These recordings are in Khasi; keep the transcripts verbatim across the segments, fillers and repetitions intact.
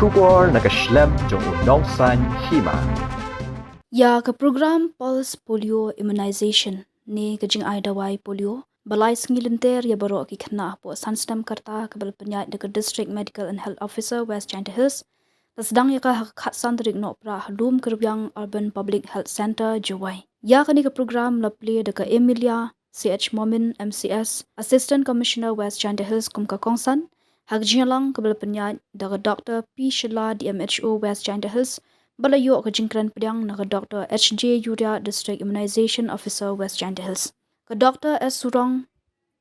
Khubor na ka shlem jong u nongsaiñ hima. Ïa ka program Pulse Polio Immunization ne ka jingai dawai polio ba lai sngi lynter ïa baroh ki khynnah hapoh san snem ka rta kaba la pynïaid da ka District Medical and Health Officer West Jaintia Hills, la sdang ïa ka ha ka khatsan tarik Nohprah ha Lumkyrwiang Urban Public Health Centre, Jowai. Ïa kane ka program la plie da ka Emilia C H Momin, M C S, Assistant Commissioner West Jaintia Hills kum ka kongsan, ha ka jingïalang kaba la pynïaid da ka Doctor P Shylla, D M H O West Jaintia Hills, ba la ïoh ka jingkren pdiang na ka Doctor H J Yuria, District Immunization Officer West Jaintia Hills. Ka Doctor S Surong,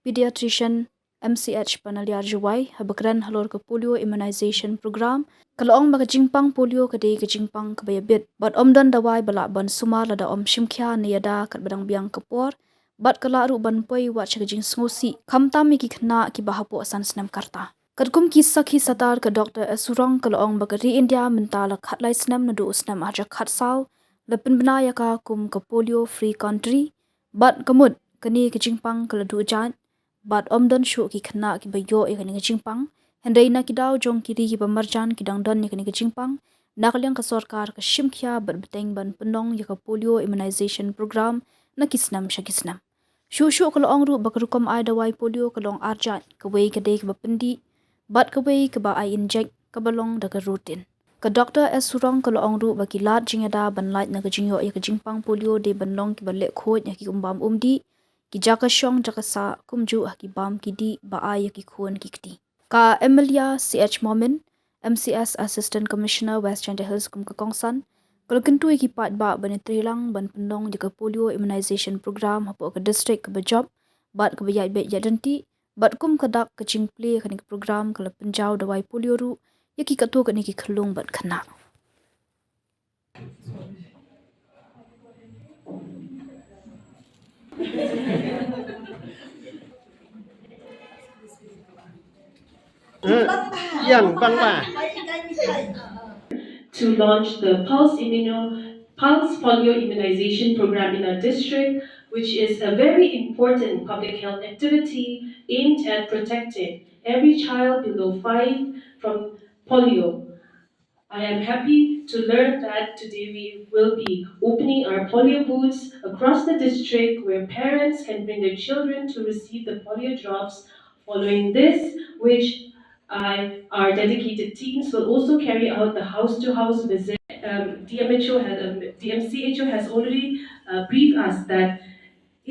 Pediatrician, M C H Panaliar, Jowai, haba kren halor ka polio immunization program, ka la ong ba ka jingpang polio ka dei ka jingpang kaba ïabit bad ym don dawai ba lah ban sumar lada ym shim khia ne ïada katba dang biang ka por, bad ka lah ruh ban poi wat sha ka jingsngewsih, khamtam ïa ki khynnah kiba hapoh san snem ka rta. Katkum ki sakhi satar, ka Doctor S Surong ka la ong ba ka ri India mynta la khatlai snem naduh u snem arhajar khatsaw la pynbna ïa ka kum ka polio free country, bad ka mut kane ka jingpang ka la duh jait bad ym don shuh ki khynnah kiba ïoh ïa kane ka jingpang. Hynrei na ki daw jong ki ri kiba marjan ki dang don ïa kane ka jingpang, na ka liang ka sorkar ka shim khia bad bteng ban pynlong ïa ka polio immunization program na ki snem sha ki snem. Shuh shuh ka la ong ruh ba ka rukom ai dawai polio ka long arjait, kawei ka dei kaba pyndih bad kawei kaba ai inject kaba long da ka routine. Ka Doctor S Surong ka la ong ruh ba ki lad jingïada ban lait na ka jingïoh ïa ka jingpang polio dei ban long kiba leh khuid ïa ki um bam um dih, ki jaka shong jaka sah, kumjuh ha ki bam ki dih ba ai ïa ki khun ki kti. Ka Emilia C H Momin, M C S Assistant Commissioner West Jaintia Hills kum ka kongsan, ka la kyntu ïa ki paidbah ban ïatreilang ban pynlong ïa ka polio immunization program hapoh ka district kaba jop bad kaba ïaid beit ïaid ryntih, bad kum ka dak ka jingplie kane ka program ka la pynjaw dawai polio ruh ïa ki katto katne ki khyllung bad khynnah. Eh, yang bang ba. To launch the Pulse Immuno-, Pulse Polio Immunization Program in our district, which is a very important public health activity aimed at protecting every child below five from polio. I am happy to learn that today we will be opening our polio booths across the district where parents can bring their children to receive the polio drops. Following this, which I, our dedicated teams will also carry out the house-to-house visit. Um, D M H O has, um, D M C H O has already, uh, briefed us that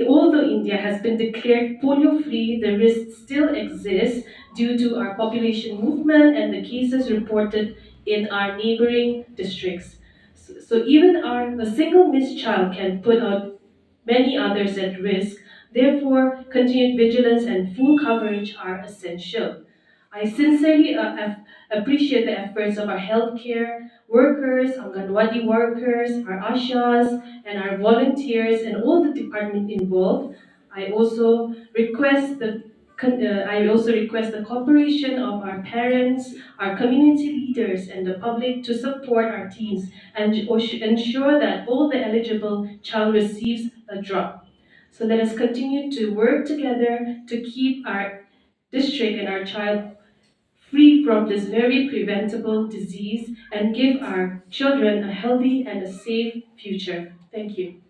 although India has been declared polio free, the risk still exists due to our population movement and the cases reported in our neighboring districts. So, so even our, a single missed child can put out many others at risk. Therefore, continued vigilance and full coverage are essential. I sincerely, uh, ap-, appreciate the efforts of our healthcare workers, Anganwadi workers, our ASHAs, and our volunteers, and all the departments involved. I also request the con-, uh, I also request the cooperation of our parents, our community leaders, and the public to support our teams and ensure that all the eligible child receives a drop. So let us continue to work together to keep our district and our child free from this very preventable disease and give our children a healthy and a safe future. Thank you.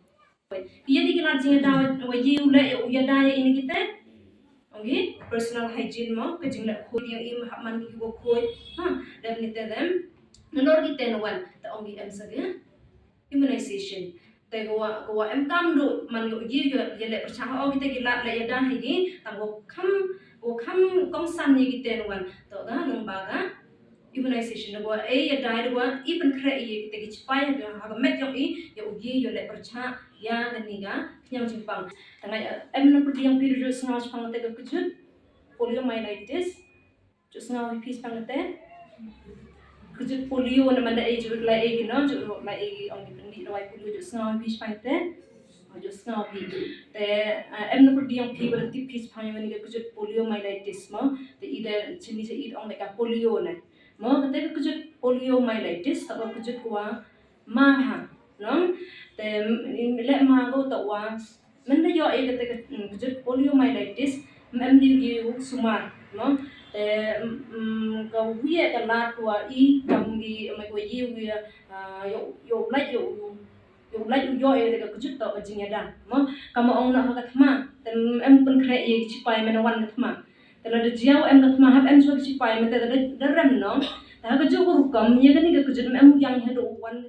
Ïa dei ki lad jingïada wa ïa u leh ïa u ïada ïa ine kite. Ong ki personal hygiene mo, ka jingleh khuid ïa im hap man ki ko khuid. Ha, dep ni te dem. Nalor kite nwan, te ong ki em sa ki. Immunization. Te ko wa, ko wa em kam du man ïoh ïa, ïoh, ïoh leh pyrshah, oh, kite ki lad leh ïada hi ki, tang ko kham, ko kham kongsan ïa kite nwan. To ka nang ba ka immunization, ko wa ei ïada, ko wa i pynkhreh ïa kite ki chipai ha ka met ïoh i, ïoh ïa, ïoh leh pyrshah ïa kani ka khñiang jingpang. Tang ai em na pyrdiang phi ruh sngaw jingpang te ka kjut poliomyelitis. Ju sngaw hi phi spang te. Kjut polio na manda ei ju lai ei no, ju lai ei ong ni dawai polio ju sngaw hi phi spang te. Ju sngaw hi. Te, ah, em na pyrdiang phi ba tip phi spang ni ka kjut poliomyelitis mo. Te i de chini se i ong ka polio na. Mo, te ka kjut poliomyelitis, ta ka kjut ko wa ma ha, no? Te, mm, leh ma ko ta wa, mynta ïoh ïa kata ka, mm, kjut poliomyelitis, mm, em dei ïa u sumar, no? Te Em, em, ka wi ka lad ka wa i kam i, em, ka wa i wi, ah, yow, yow lait yow, yow lait yow yoh ïa ka kjut to ka jingïada. Mo, ka ma ong na ha ka thma, te em pynkhreh ïa ki sipai mynta wan ka thma. Te lada jia em ka thma hap em shuwa ki sipai mynta da, da rem noh. Te ha ka juh ka rukom ïa kane ka kjut em ïang ha da u wan.